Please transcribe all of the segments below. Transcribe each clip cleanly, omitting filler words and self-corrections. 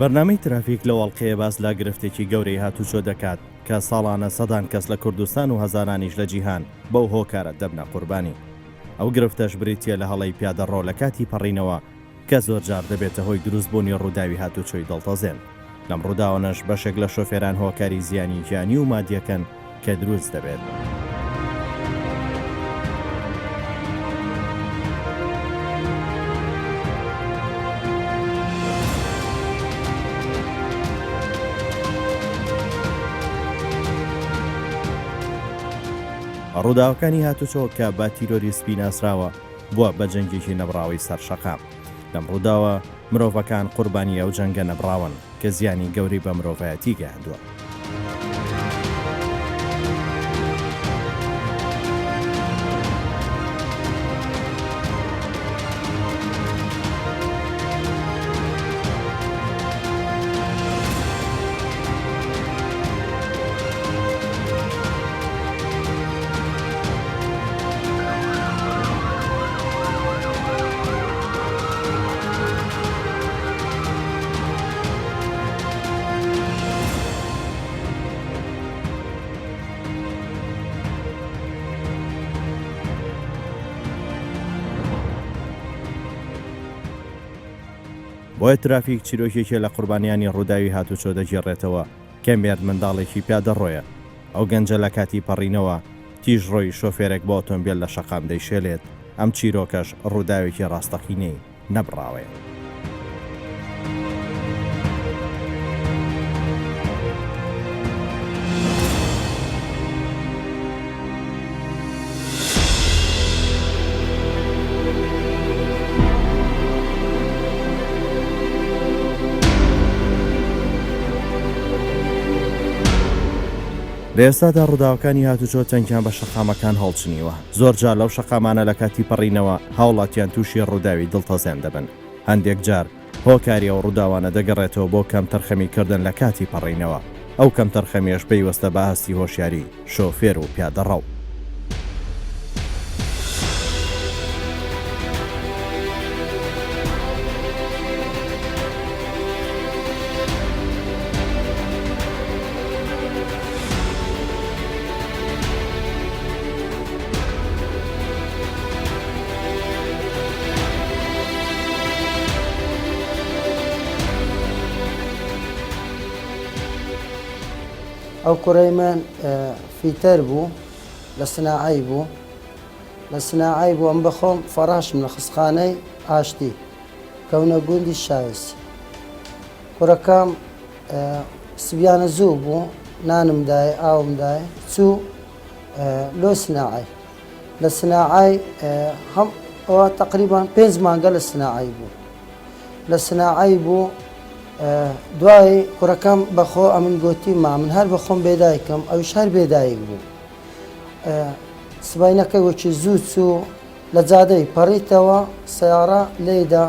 بەرنامەی ترافیک لەو ئەڵقەیە باس لە گرفتێکی گەورەی هاتوچۆ دەکات کە ساڵانە سەدان کەس لە کوردستان و هەزارانیش لە جیهان بەو هۆکارە دەبنە قوربانی. ئەو گرفتەش بریتییە لە هەڵەی پیادەڕۆ لە کاتی پەڕینەوە کە زۆرجار دەبێتە هۆی دروستبوونی ڕووداوی هاتوچۆی دڵتەزێن. لەم ڕووداوانەش بەشێک لە شۆفێران هۆکاری زیانی گیانی و مادیەکەن کە دروست دەبێت. ڕووداوەکانی هاتوچۆ کە بە تیرۆری سپی ناسراوە، بووە بە جەنگێکی نەبڕاوەی سەر شەقام. لەم ڕووداوە مرۆڤەکان قوربانی ئەو جەنگە نەبڕاوەن کە زیانی گەورەی بە مرۆڤایەتی گەیاندووە. بۆیە ترافیک چیرۆکێکیە لە قوربانیانی ڕووداوی هاتوچۆ دەگێڕێتەوە کە مێردمنداڵێکی پیادەڕۆیە، ئەو گەنجە لە کاتی پەڕینەوە تیژڕۆی شۆفێرێک بە ئۆتۆمبێل لە شەقام دەیشێلێت، ئەم چیرۆکەش ڕووداوێکی ڕاستەقینەی نەبڕاوەیە. لە ئێستادا ڕووداوەکانی هاتوچۆ تەنگیان بە شەقامەکان هەڵچنیوە، زۆر جار لەو شەقامانە لە کاتی پەڕینەوە هاوڵاتیان تووشی ڕووداوی دڵتەزێن دەبن، هەندێک جار هۆکاری ئەو ڕووداوانە دەگەڕێتەوە بۆ کەمتەرخەمی کردن لە کاتی پەڕینەوە، ئەو کەمتەرخەمیەش پەیوەستە بە ئاستی هۆشیاری شۆفێر و پیادەڕەو. ئەو کوڕەی من فیتەر بوو لە سناعەی بوو لە سناعەی بوو ئەم بەخۆم فەڕاشم لە خستخانەی ئاشتی کەونە گوندی شایسی کوڕەکەم سبیانە زوو بوو نانم دای ئاوم دای چوو لۆ سناعەی لە سناعەی هەم ئەوە تقریبان پێنج مانگە لە سناعەی بوو لە سناعەی بوو دوای کوڕەکەم بەخۆ ئەمن گۆتی ما من هەر بەخۆم بێدایکم ئەویش هەر بێدایک بوو سبینەکەی وەکی زوو چوو لە جادەی پەڕیتەوە سیارە لێیدا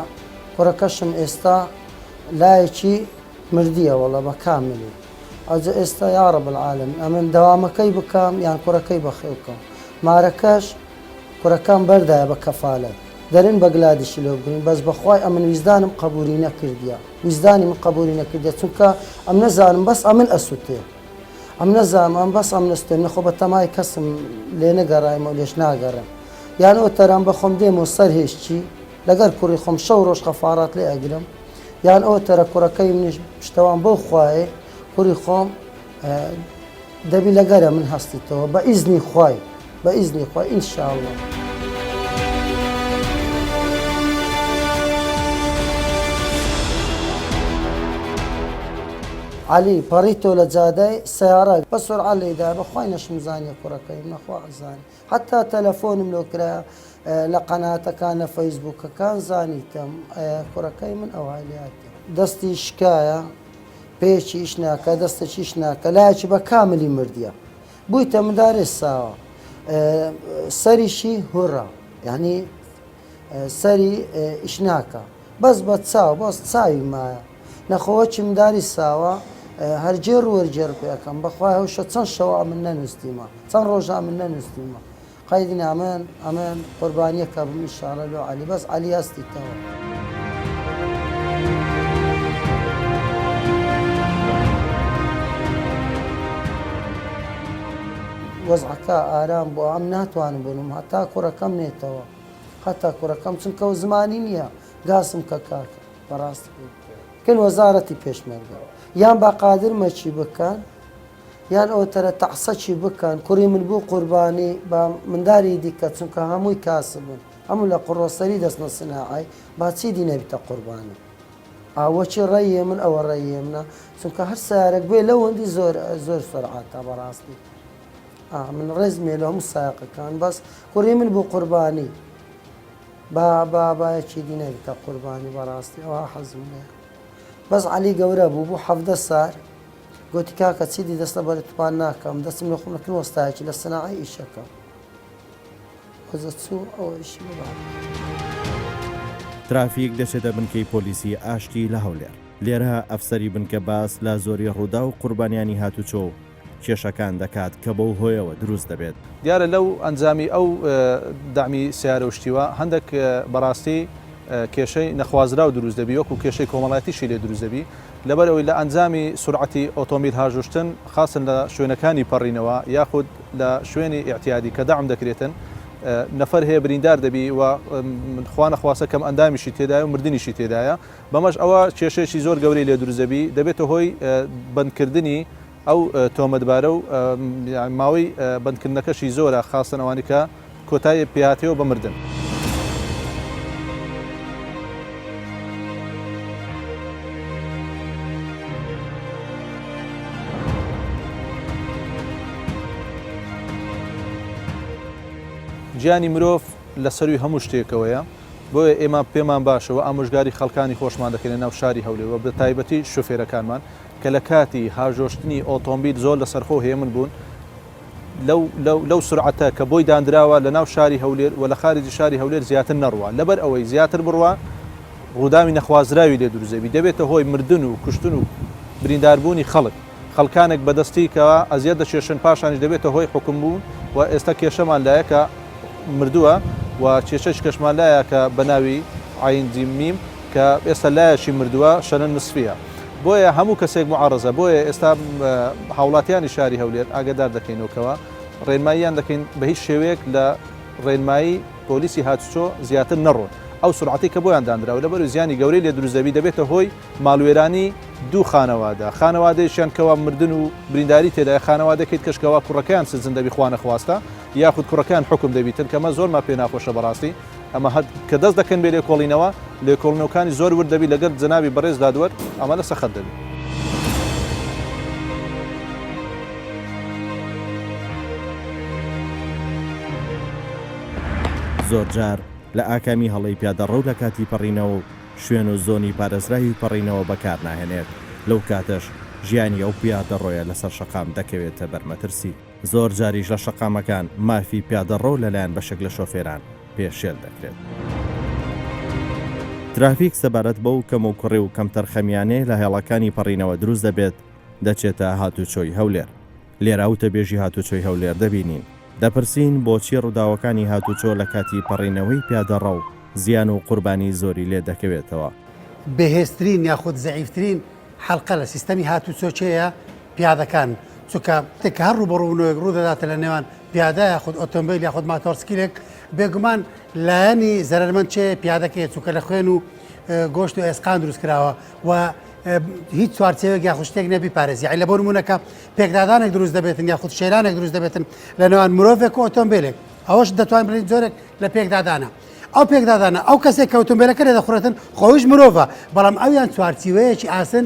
کوڕەکەشم ئێستا لایەکی مردیە وەڵا بە کاملی ئەوجە ئێستا یاڕەب العالمین ئەمن دەوامەکەی بکەم یان کوڕەکەی بەخێو بکەم مارەکەش کوڕەکەم بەردایە بە کەفالەت دەرێن بەگلادیشی لۆ بگرین بەس بەخوای ئەمن ویزدانم قەبوری نەکردیە ویزدانی من قەبوری نەکردیە چونکە ئەم نەزانم بەس ئەمن ئەسوتێ ئەم نەزانم ئەم بەس ئەم نەستێم نەخۆ بە تەمای کەسم لێ نەگەڕایمەوە لێش ناگەڕێم یان ئەو تەرام بەخۆم دێم و سەر هێشتی لەگەر کوڕی خۆم شەو ڕۆژ خەفاڕات لێ ئەگرم یان ئەو تەرە کوڕەکەی منیش پشتەوان بەو خوایێ کوڕی خۆم دەبی لەگەرە من هەستیتەوە بە ئیزنی خوای بە ئیزنی خوای ئینشاءاللە. عەلی پەڕیتۆ لە جادەی سەیارە بە سورعە لێیدا بەخوای نەشم زانیە کوڕەکەیم نەخوا ئەزانی حەتا تەلەفۆنم لۆ کرا لە قەناتەکان لە فەیسبوکەکان زانیتم کوڕەکەی من ئەوهای لێ هاتیە. دەستی شکایە پێیەکی ئیش ناکا دەستێکی ئیش ناکا لایەکی بە کاملی مردیە بوویتە مندارێ ساوە سەریشی هوڕە یعنی سەری ئیش ناکا بەس بە چاو بەس چاوی مایە نەخۆ وەکی منداری ساوە هەر گێڕ و وەرگێڕ پێ ئەکەم بەخوای هەوشە چەند شەوە ئەمن نەنووستیمە چەند ڕۆژە ئەمن نەنووستیمە قەیدی نامن ئەمن قوربانیەکە بم ئیشاڵە لۆ عەلی بەس عەلی هەستیتەوە. وەزعەکە ئارام بوو ئەم ناتوانم بنوم هەتا کوڕەکەم نێتەوە هەتا کوڕەکەم چونکە و زمانی نییە گاسم کە کاکە بەڕاستی کن وەزارەتی پێشمەرگە یان با قادر مەچی بکەن یان ئەوتەرە تەعسەکی بکەن کوڕی من بوو قوربانی با منداری دیکە چونکە هەمووی کاسبن هەموو لە قوڕۆسەری دەستنە سناعەی با چیدی نەبیتە قوربانی. ئاوەچی ڕەیێ من ئەوە ڕەیێ منە چونکە هەر سیارەک بێ لەوەندی زۆر زۆر سەرعاتە بەڕاستی ئا من ڕێزم هەیە لە هەموو سایەقەکان بەس کوڕی من بوو قوربانی با با با یەکی دی نەبیتە قوربانی بەڕاستی ئەوها حەزم لێیە بەس عەلی گەورە بوو بوو 17 سار گوتی کاکە چیدی دەست لە بەرتوان ناکەم دەستم لە خۆم لەکن وەستایەکی لە سناعی ئیشەکەم ترافیک دەچێتە بنکەی پۆلیسی ئاشتی لە هەولێر. لێرە ئەفسەری بنکە باس لە زۆری ڕووداو و قوربانیانی هاتوچۆ و کێشەکان دەکات کە بەو هۆیەوە دروست دەبێت. دیارە لەو ئەنجامی ئەو دەعمی سەیارە و شتیوە هەندێک بەڕاستی کێشەی نەخوازراو دروست دەبی وەکو کێشەی کۆمەڵایەتیشی لێ دروست دەبی لەبەر ئەوەی لە ئەنجامی سورعەتی ئۆتۆمبیل هاژوشتن خاسن لە شوێنەکانی پەڕینەوە یاخود لە شوێنی ئیعتیادی کە دەعم دەکرێتن نەفەر هەیە بریندار دەبی و خوا نەخواستە کەم ئەندامیشی تێدایە و مردنیشی تێدایە بەمەش ئەوە کێشەیەکی زۆر گەورەی لێ دروست دەبی دەبێتە هۆی بەندکردنی ئەو تۆمەتبارە و ماوەی بەندکردنەکەشی زۆرە خاستن ئەوانی کە کۆتایی پێهاتەوە بە مردن. گیانی مرۆڤ لە سەروی هەموو شتێکەوەیە، بۆیە ئێمە پێمان باشە و ئامۆژگاری خەڵکانی خۆشمان دەکەین لە ناو شاری هەولێر و بە تایبەتی شوفێرەکانمان کە لە کاتی هاژۆشتنی ئۆتۆمبیل زۆر لەسەرخۆ هێمن بوون لەو لەو لەو سورعەتە کە بۆی داندراوە لە ناو شاری هەولێر و لە خارجی شاری هەولێر زیاتر نەڕوا لەبەر ئەوەی زیاتر بڕوا ڕووداوی نەخوازراوی لێ دروست دەبی دەبێتە هۆی مردن و کوشتن و برینداربوونی خەڵک خەڵکانێک بەدەستی کە ئەزیەت دەکێشن پاشانیش دەبێتە هۆی حوکم بوون و ئێستا کێشەمان لایە کە مردووە و کێشەی کەشمان لایە کە بە ناوی عین جیم میم کە ئێستا لایەکی مردووە شەنە نسفیە بۆیە هەموو کەسێک معەڕەزە بۆیە ئێستا هاوڵاتیانی شاری هەولێر ئاگادار دەکەینەوە کەوا ڕێنماییان دەکەین بە هیچ شێوەیەک لە ڕێنمایی پۆلیسی هاتوچۆ زیاتر نەڕۆن ئەو سورعەتەی کە بۆیان دانراوە لەبەر زیانی گەورەی لێ دروست دەبی دەبێتە هۆی ماڵوێرانی دوو خانەوادە خانەوادەیەکیان کەوا مردن و برینداری تێدایە خانەوادەکەی کەش کەوا کوڕەکەیان سجن دەبی خوانەخواستە یاخود کوڕەکەیان حوکم دەبیتن کەمە زۆرمان پێ ناخۆشە بەڕاستی ئەمە هەر کە دەست دەکەن بێ لێکۆڵینەوە، لێکۆڵینەوکانی زۆر ورد دەبی لەگەل جەنابی بەڕێز دادوەر ئەمە لەسە خەت دەبی. زۆرجار لە ئاکامی هەڵەی پیادەڕەو لە کاتی پەڕینەوە و شوێن و زۆنی پارێزراوی پەڕینەوە بەکارناهێنێت، لەو کاتەش ژیانی ئەو پیادەڕۆیە لەسەر شەقام دەکەوێتە بەر مەترسی. زۆر جاریش لە شەقامەکان مافی پیادەڕەو لەلایەن بەشێک لە شۆفێران پێشێل دەکرێت. ترافیک سەبارەت بەو کەموکوڕی و کەمتەرخەمییانەی لە هێڵەکانی پەڕینەوە دروست دەبێت دەچێتە هاتوچۆی هەولێر. لێرە وتەبێژی هاتوچۆی هەولێر دەبینین. دەپرسین بۆچی ڕووداوەکانی هاتوچۆ لە کاتی پەڕینەوەی پیادەڕەو زیان و قوربانی زۆری لێ دەکەوێتەوە؟ بەهێزترین یاخود زەعیفترین حەلقە لە سیستەمی هاتوچۆ کێیە؟ پیادەکان، چونکە کە هەر ڕووبەڕووبوونەوەیەک ڕوودەداتە لە نێوان پیادە یاخود ئۆتۆمبیل یاخود ماتۆڕسکیلێک، بێگومان لایەنی زەرەرمەند کێیە؟ پیادەکەیە، چونکە لە خوێن و گۆشت و ئێسقان دروست کراوە و هیچ چوارچێوەیەک یاخود شتێک نییە بیپارێزی. یانی لە بۆ نموونە کە پێکدادانێک دروست دەبێتن یاخود شێرانێک دروست دەبێتن لە نێوان مرۆڤێک و ئۆتۆمبیلێک، ئەوەش دەتوانین بڵێین جۆرێک لە پێکدادانە. ئەو پێکدادانە ئەو کەسێک کە ئۆتۆمبیلەکە لێ دەخوڕێتن خۆیش مرۆڤە، بەڵام ئەویان چوارچیوەیەکی ئاسن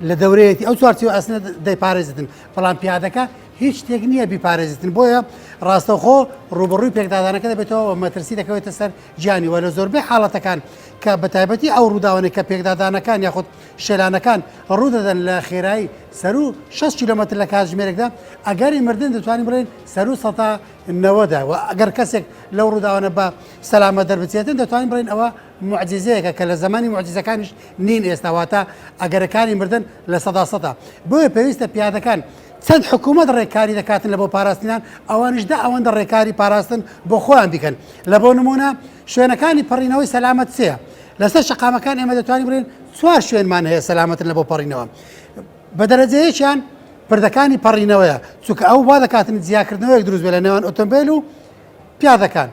لە دەورەیەتی ئەو چوارچێوە ئاسنە دەیپارێزتن، بەڵام پیادەکە هیچ شتێک نییە بیپارێزتن، بۆیە ڕاستەوخۆ ڕووبەڕووی پێکدادانەکە دەبێتەوە و مەترسی دەکەوێتە سەر گیانی و لە زۆربەی حاڵەتەکان کە بە تایبەتی ئەو ڕووداوانەی کە پێکدادانەکان یاخود شێلانەکان ڕوودەدەن لە خێرایی سەروو 60 کیلۆمەتر لە کاتژمێرێکدا ئەگەری مردن دەتوانین بڵێین سەروو سەتا نەوەدە و ئەگەر کەسێک لەو ڕووداوانە بە سەلامەت دەربچێتن دەتوانین بڵێین ئەوە موعجیزەیەکە کە لە زەمانی موعجیزەکانیش نین ئێستا واتە ئەگەرەکانی مردن لە سەدا سەدە بۆیە پێویستە پیادەکان چەند حکوومەت ڕێکاری دەکاتن لە بۆ پاراستنیان ئەوانیش دە ئەوەندە ڕێکاری پاراستن بۆ خۆیان بیکەن لە بۆ نمونە شوێنەکانی پەڕینەوەی سەلامەت سێ لەسەر شەقامەکان ئێمە دەتوانین بڵێن چوار شوێنمان هەیە سەلامەتن لە بۆ پەڕینەوە بە دەرەجەیەکیان. پردەکانی پەڕینەوەیە، چونکە ئەو وا دەکاتن جیاکردنەوەیەک دروست بێت لە نێوان ئۆتۆمبێل و پیادەکان.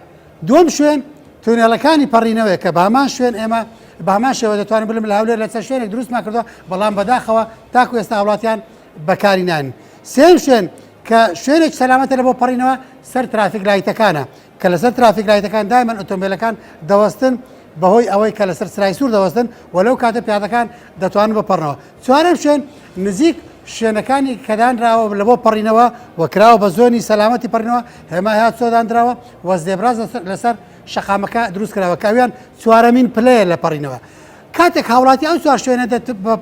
دووەم شوێن تونێڵەکانی پەڕینەوەیە کە بە هەمان شوێن ئێمە بە هەمان شێوە دەتوانین بڵێم لە هەولێر لە چەند شوێنێک دروستمان کردووە، بەڵام بەداخەوە تاکو ئێستا هاوڵاتیان بەکاری ناهێنن. سێیەم شوێن کە شوێنێکی سەلامەتە لە بۆ پەڕینەوە سەر ترافیک لایتەکانە کە لەسەر ترافیک لایتەکان دایمەن ئۆتۆمبیلەکان دەوەستن بەهۆی ئەوەی کە لەسەر چرای سوور دەوەستن و لەو کاتە پیادەکان دەتوانن بپەڕنەوە. چوارەم شوێن نزیک شوێنەکانی کە دانراوە لە بۆ پەڕینەوە و کراوە بە زۆنی سەلامەتی پەڕینەوە هێمای هاتوچۆ دانراوە و زێبراز لەسەر شەقامەکە دروست کراوە کە ئەویان چوارەمین پلەیە لە پەڕینەوە. کاتێک هاوڵاتی ئەو چوار شوێنە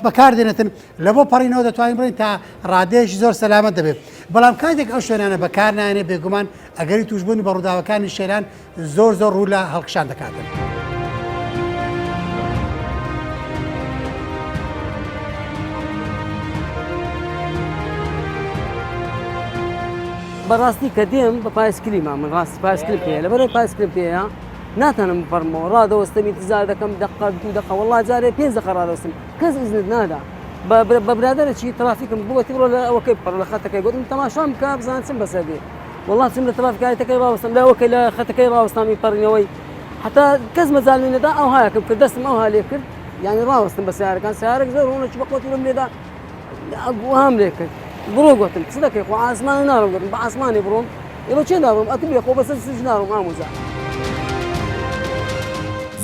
بەکار دێنێتن لە بۆ پەڕینەوە دەتوانین بڵێین تا ڕادەیەکی زۆر سەلامەت دەبێت بەڵام کاتێک ئەو شوێنانە بەکار نایەنێ بێگومان ئەگەری تووشبوونی بە ڕووداوەکانی شێران زۆر زۆر ڕوو لە هەڵکشان دەکاتن. بەڕاستی کە دێم بە پایسکلیمە من ڕاستی پایسکلم پێیە لەبەرەوەی پایسکلم پێیە ناتانم بپەڕمەوە ڕادەوەستم ئینتیزار دەکەم دەقە دوو دەقە وەڵا جارێ پێنج دەقە ڕادەوەستم کەس ئیزنت نادا بە برادەرێکی ترافیکم بگوتی بڕۆ لە ئەوەکەی بپەڕ لە خەتەکەی گوتم تەماشام بکە بزانم چم بەسەر دێ وەڵا چم لە ترافیکایەتەکەی ڕاوەستم لە ئەوەکەی لە خەتەکەی ڕاوەستامی پەڕینەوەی حتا کەس مەجالی نەدا ئەو هایەکم کرد دەستم ئەو لێ کرد یعنی ڕاوەستم بە سیارەکان سیارێک زۆر ڕۆنێکی بە قوتی لەم لێدا وام لێ کرد بڕۆ گوتم چ دەکەی خۆ ئاسمان ناڕۆم گوتم بە ئاسمانی بڕۆم ئێوە چێ ناڕۆم ئەتو بێ خۆ بەسەر سج ناڕۆم ئامۆزا.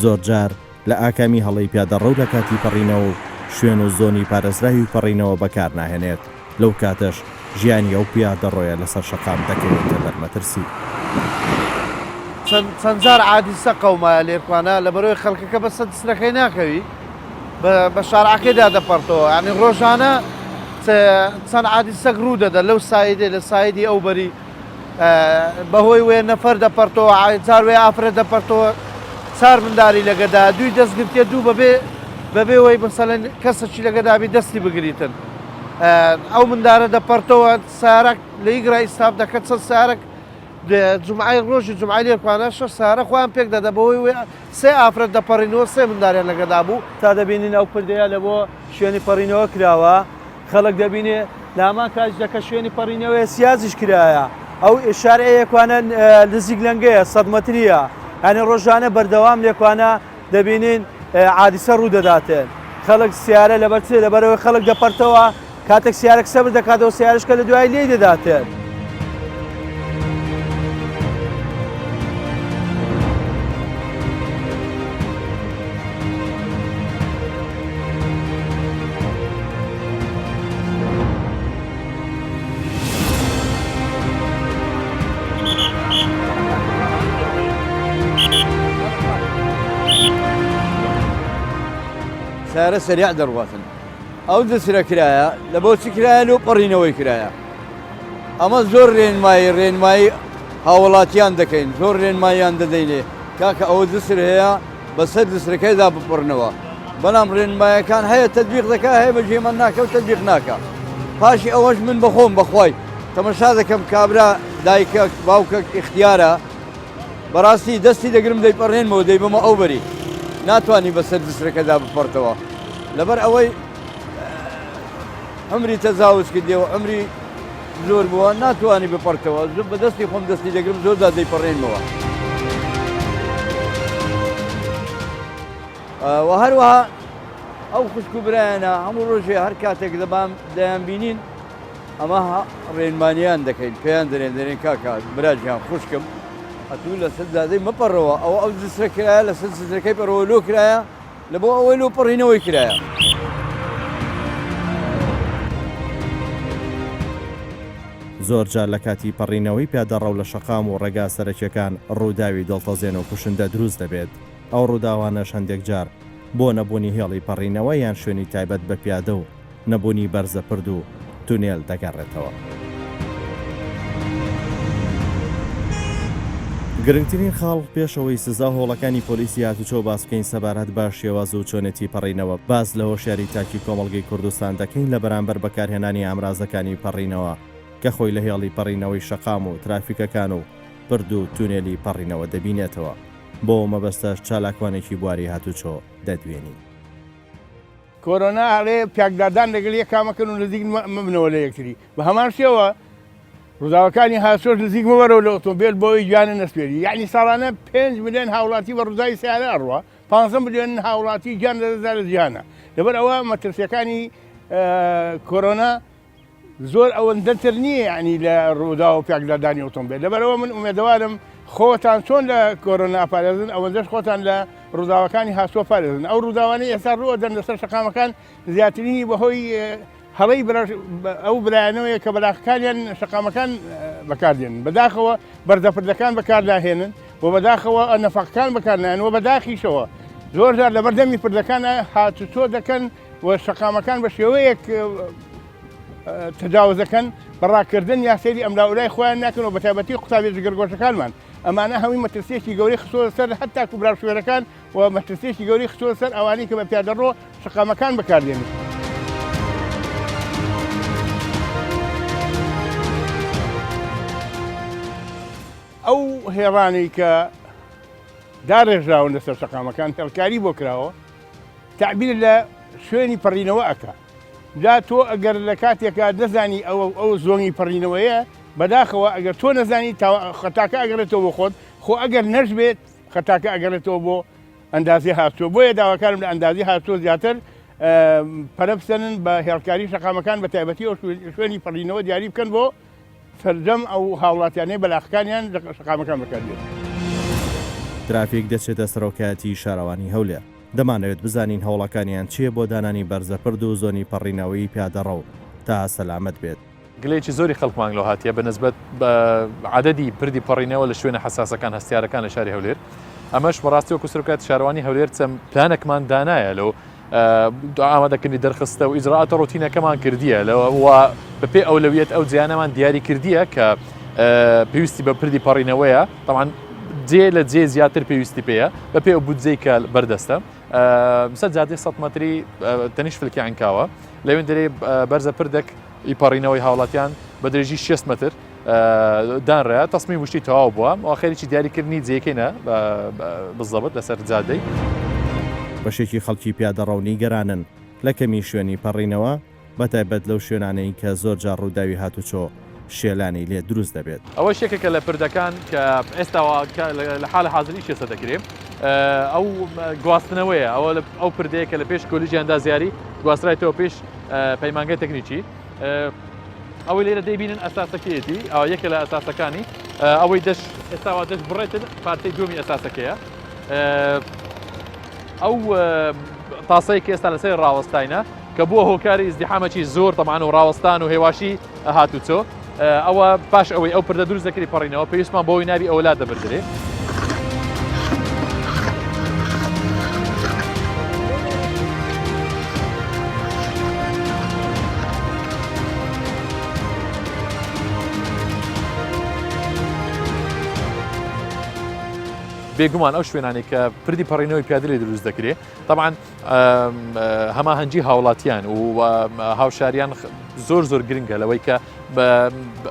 زۆرجار لە ئاکامی هەڵەی پیادەڕەو لە کاتی پەڕینەوە و شوێن و زۆنی پارێزراوی پەڕینەوە بەکار ناهێنێت، لەو کاتەش ژیانی ئەو پیادەڕۆیە لەسەر شەقام دەکەوێتە بەر مەترسی. چەند جار عادیسە قەومایە لێرکوانا لەبەرئەوەی خەڵکەکە بەسە دسرەکەی ناکەوی بە شارعەکەیدا دەپەڕتەوە یانی ڕۆژانە چەند عادیسەک ڕوو دەدە لەو سایدێ لە سایدی ئەو بەری بەهۆی وێ نەفەر دەپەرتەوە جار وێ ئافرەت دەپەرتەوە چار منداری لەگەدا دووی دەستگرتێ دوو بەبێ بەبێ وەی مەسەلەن کەسەکی لەگەدابی دەستی بگریتن ئەو مندارە دەپەرتەوە سارەک لە یگرا ئیساب دەکەت چەند سارەک جمعای ڕۆژی جمعای لێرکوانە شەش سارە خۆیان پێک دەدە بەهۆی وێ سێ ئافرەت دەپەڕینەوە سێ منداریان لەگەدا بوو. تا دەبینین ئەو پردەیە لە بۆ شوێنی پەڕینەوە کراوە خەڵک دەبینێ لە هەمان کاتیشدا کە شوێنی پەڕینەوەیە سیاجیش کرایە ئەو شارعە یەکوانە نزیک لەنگەیە سەد مەتریە یانی ڕۆژانە بەردەوام لێکوانە دەبینین عادیسە ڕوو دەداتێن خەڵک سیارە لەبەر چێ لەبەرەوەی خەڵک دەپەرتەوە کاتێک سیارەک سەبر دەکاتەوە سیارشکە لە دوای لێی دەداتێن. سیارە سەریع دەڕواتن ئەو جسرە کرایە لە بۆ چ کرایە لۆ پەڕینەوەی کرایە ئەمە زۆر رێنمایی رێنمایی هاوڵاتیان دەکەین زۆر رێنماییان دەدەینێ کاکە ئەوە جسر هەیە بەسەر جسرەکەیدا بپڕنەوە بەڵام رێنمایەکان هەیە تەدبیق دەکا هەیە بەجێمان ناکە و تەدبیق ناکە پاشی ئەوەش من بەخۆم بەخوای تەمەشا دەکەم کابرا دایکەک باوکەک ئیختیارە بەڕاستی دەستی دەگرم دەیپەڕێنمەوە دەیبەمە ئەو بەری ناتوانانی بەسەر جسرەکەدا بپەڕتەوە لەبەر ئەوەی عمری تەزاوز کردێ و عمری زۆر بووە ناتوانانی بپەڕتەوە زۆر بەدەستی خۆم دەستی دەگرم زۆردا دەیپەڕێنمەوە و هەروەها ئەو خوشک و برایانە هەموو ڕۆژێ هەر کاتێک دەبام دەیان بینین ئەمە ڕێنمانیان دەکەین پێیان دەرێن دەرێن کاکە برا گیان خوشکم ئەتوو لەسەر جادەی مەپەڕەوە ئەوە ئەو جسرە کرایە لەسەر جسرەکەی پەڕەوە لۆ کرایە لە بۆ ئەوەی لۆ پەڕینەوەی کرایە. زۆرجار لە کاتی پەڕینەوەی پیادەڕەو لە شەقام و ڕێگا سەرەکیەکان ڕووداوی دڵتەزێن و کوشندە دروست دەبێت، ئەو ڕووداوانەش هەندێک جار بۆ نەبوونی هێڵی پەڕینەوە یان شوێنی تایبەت بە پیادە و نەبوونی بەرزە پرد و تونێل دەگەڕێتەوە. گرنگترین خاڵ پێش ئەوەی سزا و هۆڵەکانی پۆلیسی هاتوچۆ باس بکەین سەبارەت بە شێواز و چۆنێتی پەڕینەوە باس لە هۆشیاری تاکی کۆمەڵگەی کوردستان دەکەین لە بەرامبەر بەکارهێنانی ئامرازەکانی پەڕینەوە کە خۆی لە هێڵی پەڕینەوەی شەقام و ترافیکەکان و پرد و تونێلی پەڕینەوە دەبینێتەوە بۆ مەبەستەش چالاکوانێکی بواری هاتوچۆ دەدوێنین. کۆرۆنا ئەڵێ پیاکدادان لەگەل یەکا مەکەن و نزیک مەبنەوە لە یەکتری بە هەمان شێوە ڕووداوەکانی هاتوچۆش نزیک مەبەرەوە لە ئۆتۆمبێل بۆی گیانە نەسپێری یعنی ساڵانە 5 ملیۆن هاوڵاتی بە ڕووداوی سیارە ئەڕوا 15 ملیۆن هاوڵاتی گیان لەدەستدا لە جیهانە لەبەر ئەوە مەترسیەکانی کۆرۆنا زۆر ئەوەندە تر نییە یعنی لە ڕووداو و پیاکدادانی ئۆتۆمبێل لەبەرەوە من ئومێدەوارم خۆتان چۆن لە کۆرۆنا پارێزن ئەوەندەش خۆتان لە ڕووداوەکانی هاتووە پارێزن ئەو ڕووداوانەی ئێستا ڕووەدەن لەسەر شەقامەکان زیاترینی بەهۆی هەڵەی ئەو برایانەوەیە کە بەلاخەکانیان شەقامەکان بەکاردێن بەداخەوە بەردەپردەکان بەکارناهێنن و بەداخەوە نەفەقەکان بەکارنایەن و بەداخیشەوە زۆر جار لەبەردەمی پردەکان هاتوچۆ دەکەن و شەقامەکان بە شێوەیەک تەجاوز دەکەن بە ڕاکردن یا سەیری ئەملاولای خۆیان ناکەن و بەتایبەتی قوتابیە جگەرگۆشەکانمان ئەمانە هەمووی مەترسیەکی گەورەی خستۆتە سەر هەتا کوبرا شوێرەکان و مەترسیەکی گەورەی خستۆتە سەر ئەوانەی کە بە پیادەڕۆ شەقامەکان بەکاردێنن. ئەو هێڵانەی کە داڕێژراون لەسەر شەقامەکان هێڵکاری بۆ کراوە تەعبیر لە شوێنی پەڕینەوە ئەکا جا تۆ ئەگەر لە کاتێکا نەزانی ئەوە ئەو زۆنی پەڕینەوەیە بەداخەوە ئەگەر تۆ نەزانی خەتاکە ئەگەڕێتەوە بۆ خۆت خۆ ئەگەر نەشبێت خەتاکە ئەگەڕێتەوە بۆ ئەندازی هاتووە بۆیە داواکارم لە ئەندازی هاتووە زیاتر پەرە بسەنن بە هێڵکاری شەقامەکان بە تایبەتی ئەو شوێنی پەڕینەوە دیاری بکەن بۆ سەرجەم ئەو هاوڵاتیانەی بەلاخەکانیان لە شەقامەکان بەکاردێنن. ترافیک دەچێتە سەرۆکایەتی شارەوانی هەولێر. دەمانەوێت بزانین هەوڵەکانیان چییە بۆ دانانی بەرزەپرد و زۆنی پەڕینەوەی پیادەڕەو تا سەلامەت بێت. گلەیەکی زۆری خەڵکمان لۆ هاتیە بە نسبەت بە عەدەدی پردی پەڕینەوە لە شوێنە حەساسەکان هەستیارەکان لە شاری هەولێر ئەمەش بەڕاستی وەکو سەرۆکایەتی شارەوانی هەولێر چەند پلانێکمان دانایە لۆ ئامادەکردنی دەرخستە و ئیجرائاتە ڕۆتینەکەمان کردیە و بەپێی ئەولەویەت ئەو جیانەمان دیاری کردیە کە پێویستی بە پردی پەڕینەوەیە تەمان جێ لە جێ زیاتر پێویستی پێیە بەپێ ئەو بودجەی کە بەردەستە سەر جادەی 100 مەتری تەنیش فلکی عنکاوە لەوێن دەرێ بەرزە پردێک ئی پەڕینەوەی هاوڵاتیان بە درێژی 6 متر دانرا تەسمیم وشتی تەواو بووە و خەریکی دیاریکردنی جێیەکەینە بزەبت لەسەر جادەی. بەشێکی خەڵکی پیادەڕەو نیگەرانن لە کەمی شوێنی پەڕینەوە، بەتایبەت لەو شوێنانەی کە زۆرجار ڕووداوی هاتوچۆ شێلانی لێ دروست دەبێت. ئەوەش یەکێکە لە پردەکان کە ئێستا لە حاڵی حازر ئیش لەسەر دەکرێ ئەو گواستنەوەیە ئەوە ئەو پردەیە کە لە پێش کۆلیژی ئەندازیاری گواسترایتەوە پێش پەیمانگای تەکنیکی. ئەوەی لێرە دەیبینن ئەساسەکەیەتی ئەوە یەکە لە ئەساسەکانی ئەوەی دەش ئێستاوا دەش بڕێتن پارچەی دووەمی ئەساسەکەیە ئەو تاسەی کە ئێستا لەسەر ڕاوەستاینە کە بووە هۆکاری ئیزدیحامەکی زۆر تەمان و ڕاوەستان و هێواشی هاتوچۆ ئەوە پاش ئەوەی ئەو پردە دروست دەکری پەڕینەوە پێویستمان بۆی نابی ئەولا دەبردرێ. بێگومان ئەو شوێنانەی کە پردی پەڕینەوەی پیادە لێ دروست دەکرێت طبعا هەماهەنگی هاوڵاتیان و هاوشاریان زۆر زۆر گرنگە لەوەی کە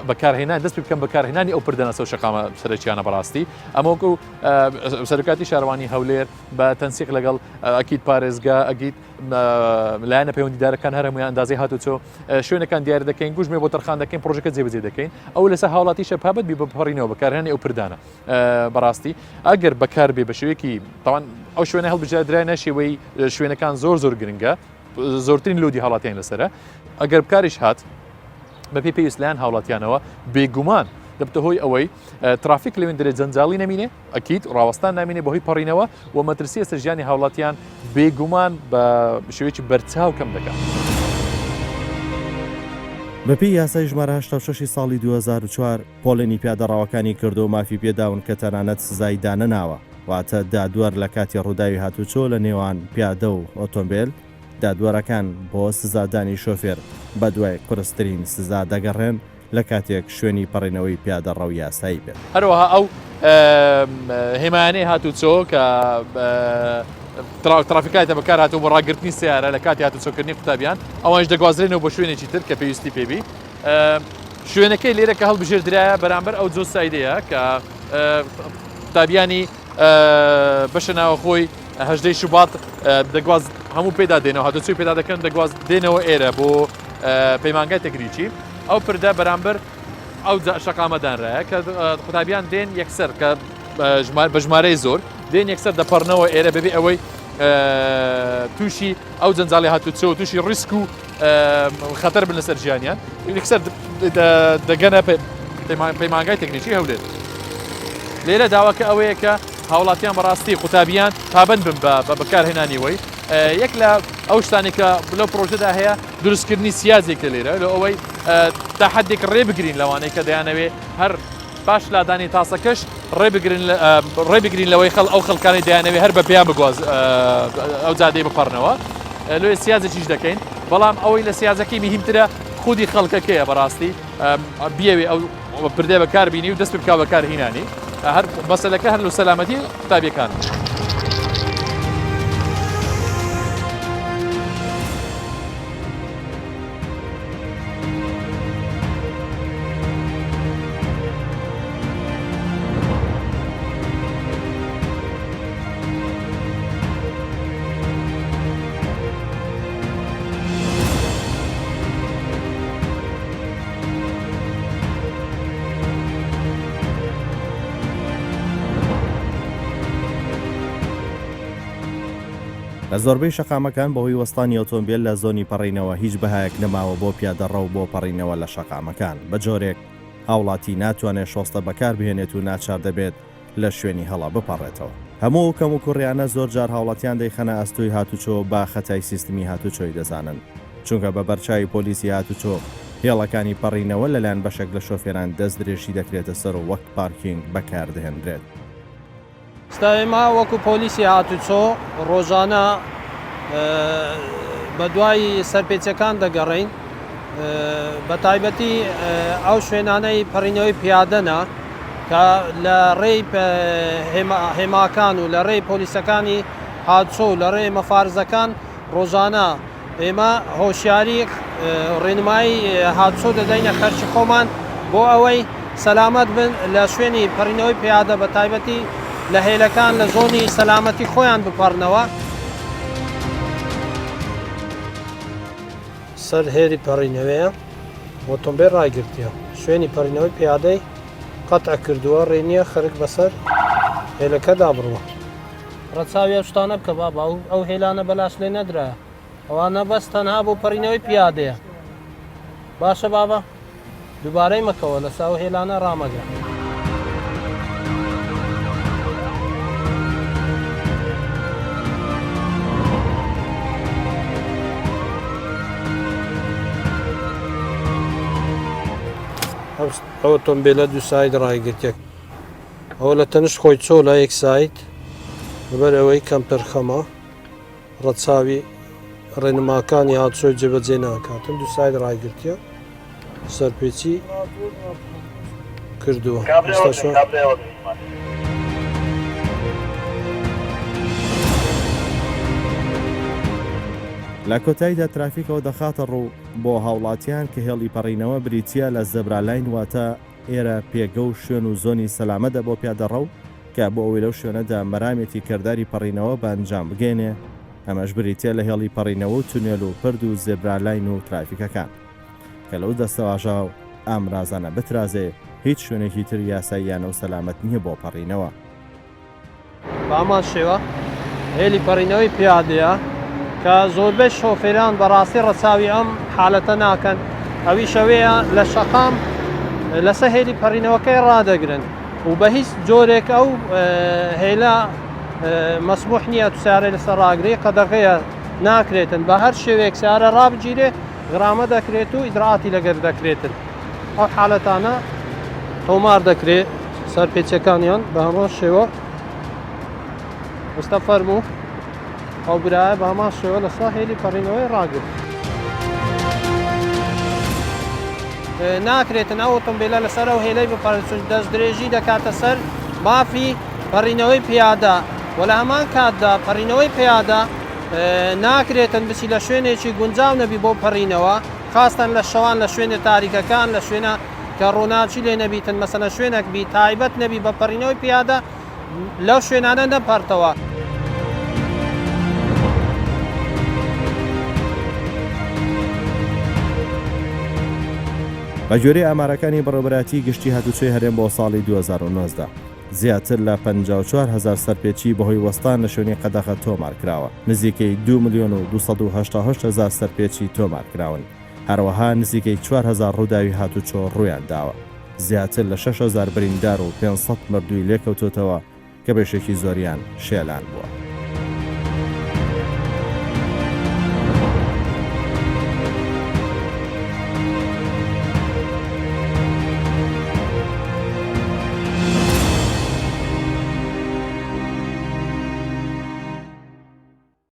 بەکارهێنان دەست بکەم بەکارهێنانی ئەو پردەنە سەر شەقامە سەرەکیانە بەڕاستی ئەمەکو سەرکاتی شارەوانی هەولێر بە تەنسیق لەگەڵ ئەکید پارێزگا ئەگیت لایەنە پەیوەندیدارەکان هەر هەموویان ئەندازەی هاتوچۆ شوێنەکان دیاری دەکەین گوژمێ بۆ تەرخان دەکەین پرۆژەکە جێبەجێ دەکەین ئەو لەسەر هاوڵاتیشە پابەند بی بە پەڕینەوە بەکارهێنانی ئەو پردانە بەڕاستی ئەگەر بەکار بێ بە شێوەیەکی تاوان ئەو شوێنە هەڵبژاردرایە شێوەی شوێنەکان زۆر زۆر گرنگە زۆرترین لۆدی هاوڵاتیان لەسرە ئەگەر بکاریش هات بەپێی پێویست لایەن هاوڵاتیانەوە بێگومان دەبتە هۆی ئەوەی ترافیک لەوێن درێ جەنجاڵی نەمینێ ئەکید ڕاوەستان نامینێ بەهۆی پەڕینەوە و مەترسیە سەر ژیانی هاوڵاتیان بێگومان بە شێوەیەکی بەرچاو کەم دەکات. بەپێی یاسای ژمارە 86 ی ساڵی 2004، پۆلێنی پیادەڕەوەکانی کردووە و مافی پێداون کە تەنانەت سزای دانەناوە، واتە دادوەر لە کاتی ڕووداوی هاتووچۆ لە نێوان پیادە و ئۆتۆمبێل، دادوەرەکان بۆ سزادانی شۆفێر بەدوای قورسترین سزا دەگەڕێن لە کاتێک شوێنی پەڕینەوەی پیادەڕەو یاسایی بێت. هەروەها ئەو هێمایانەی هاتوچۆ کە ترافیکایتە بەکار هاتوو بۆ ڕاگرتنی سیارە لە کاتی هاتوچۆکردنی قوتابیان ئەوانش دەگوازرێنەوە بۆ شوێنێکی تر کە پێویستی پێبی شوێنەکەی لێرە کە هەڵبژێردرایە بەرامبەر ئەو جۆ سایدەیە کە قوتابیانی بەشە ناوەخۆی هەژدەی شوبات دەگواز. هەموو پێدا دێنەوە هاتوچۆی پێدا دەکەن دەگواز دێنەوە ئێرە بۆ پەیمانگای تەکنیکی ئەو پردە بەرامبەر ئەو شەقامە دانرایە کە قوتابیان دێن یەکسەر کە بە ژمارەی زۆر دێن یەکسەر دەپەڕنەوە ئێرە بەبێ ئەوەی تووشی ئەو جەنجاڵی هاتوچۆ و تووشی ڕیسک و خەتەر بن لەسەر ژیانیان یەکسەر دەگەنە پەیمانگای تەکنیکی هەولێر. لێرە داواکە ئەوەیە کە هاوڵاتیان بەڕاستی قوتابیان پابند بن بە بەکارهێنانیەوەی یەک لە ئەو شتانێک کە لەو پرۆژەدا هەیە دروستکردنی سیازێکە لێرە لە ئەوەی تا حدێک ڕێ بگرین لەوانەی کە دەیانەوێ هەر پاش لادانی تاسەکەش ڕێ بگرن ڕێ بگرین لەوەی خەڵ ئەو خەڵکانی دەیانەوێ هەر بە پێیان بگواز ئەو جادەی بپەڕنەوە لۆیە سیازێکیش دەکەین بەڵام ئەوەی لە سیازەکەی مهمترە خودی خەڵکەکەیە بەڕاستی بیەوێ ئەو پردێ بەکار بینی و دەست بکا بەکار هینانی هەر مەسەلەکە هەر لە سەلامەتی قوتابیەکان. لە زۆربەی شەقامەکان بەهۆی وەستانی ئۆتۆمبێل لە زۆنی پەڕینەوە هیچ بەهایەک نەماوە بۆ پیادەڕەو بۆ پەڕینەوە لە شەقامەکان بە جۆرێک هاوڵاتی ناتوانێت شۆستە بەکاربهێنێت و ناچار دەبێت لە شوێنی هەڵە بپەڕێتەوە. هەموو ئەو کەموکوڕیانە زۆر جار هاوڵاتیان دەیخەنە ئەستۆی هاتوچۆ بە خەتای سیستمی هاتوچۆی دەزانن، چونکە بە بەرچاوی پۆلیسی هاتوچۆ هێڵەکانی پەڕینەوە لەلایەن بەشێک لە شۆفێران دەست درێژی دەکرێتە سەر و وەک پارکینگ بەکاردەهێنرێت. ئێستا ئێمە وەکو پۆلیسی هاتوچۆ ڕۆژانە بەدوای سەرپێچیەکان دەگەڕێین بە تایبەتی ئەو شوێنانەی پەڕینەوەی پیادەنە کە لە ڕێی هێماکان و لە ڕێی پۆلیسەکانی هاتوچۆ و لە ڕێی مەفارزەکان ڕۆژانە ئێمە هۆشیاری ڕێنمایی هاتوچۆ دەدەینە خەرکی خۆمان بۆ ئەوەی سەلامەت بن لە شوێنی پەڕینەوەی پیادە بە تایبەتی لە هێلەکان لە زۆنی سەلامەتی خۆیان بپەڕنەوە. سەر هێلی پەڕینەوەیە ئۆتۆمبێل ڕایگرتیە شوێنی پەڕینەوەی پیادەی قەتع کردووە ڕێ نییە خەرک بەسەر هێلەکەدا بڕوا. ڕەچاوی ئەو شتانە بکە بابە ئەو ئەو هێلانە بەلاش لێ نەدرایە ئەوانە بەس تەنها بۆ پەڕینەوەی پیادەیە باشە بابە دووبارەی مەکەوە لەسە ئەو هێلانە ڕامەگرە. ئەو ئۆتۆمبیلە دوو ساید ڕایگرتیە ئەوە لە تەنشت خۆی چۆلە یەک ساید لەبەر ئەوەی کەمتەرخەمە ڕەچاوی ڕێنماکانی هاتوچۆی جێبەجێ ناکاتن دوو ساید ڕایگرتیە سەرپێچی کردووە لە کۆتاییدا ترافیکەوە دەخاتە ڕوو بۆ هاوڵاتیان کە هێڵی پەڕینەوە بریتییە لە zebra line واتە ئێرە پێگە و شوێن و زۆنی سەلامەتە بۆ پیادەڕەو کە بۆ ئەوەی لەو شوێنەدا مەرامێتی کرداری پەڕینەوە بە ئەنجام بگەیەنێ، ئەمەش بریتیە لە هێڵی پەڕینەوە و تونێل و پرد و zebra line و ترافیکەکان. کە لەو دەستەواژە و ئامرازانە بترازێ هیچ شوێنێکی تر یاساییانە و سەلامەت نیە بۆ پەڕینەوە. بە هەمان شێوە هێلی پەڕینەوەی پیادەیە کە زۆربەی شۆفێران بەڕاستی ڕەچاوی ئەم حالەتە ناکەن ئەویش ئەوەیە لە شەقام لەسەر هێلی پەڕینەوەکەی ڕادەگرن و بە هیچ جۆرێک ئەو هێلە مەسموح نییە تو سیارەی لەسەر ڕاگری قەدەغەیە ناکرێتن بە هەر شێوەیەک سیارە ڕابگیرێ غرامە دەکرێت و ئیجرائاتی لەگەر دەکرێتن ئەو حالەتانە تۆمار دەکرێت سەرپێچەکانیان بە هەمان شێوە ئێستا فەرموو ئەو برایە بە هەمان شێوە لەسەر هێلی پەڕینەوەی ڕاگرت. ناکرێتن ئەو ئۆتۆمبیلە لەسەر ئەو هێلەی بپەڕێت چون دەست درێژی دەکاتە سەر مافی پەڕینەوەی پیادە و لە هەمان کاتدا پەڕینەوەی پیادە ناکرێتن بچی لە شوێنێکی گونجاو نەبی بۆ پەڕینەوە خاستەن لە شەوان لە شوێنە تاریکەکان لە شوێنە کە ڕووناکی لێ نەبیتن مەسەلەن شوێنەک بی تایبەت نەبی بە پەڕینەوەی پیادە لەو شوێنانە نەپەرتەوە. بەگوێرەی ئامارەکانی بەڕێوەبەرایەتیی گشتی هاتوچۆی هەرێم بۆ ساڵی 2019، زیاتر لە 54 هەزار سەرپێچی بەهۆی وەستان لە شوێنی قەدەغە تۆمارکراوە، نزیکەی دوو ملیۆن و 288 هەزار سەرپێچی تۆمارکراون، هەروەها نزیکەی 4000 ڕووداوی هاتوچۆ ڕوویانداوە، زیاتر لە 6000 بریندار و 500 مردووی لێکەوتۆتەوە کە بەشێکی زۆریان شێلان بووە.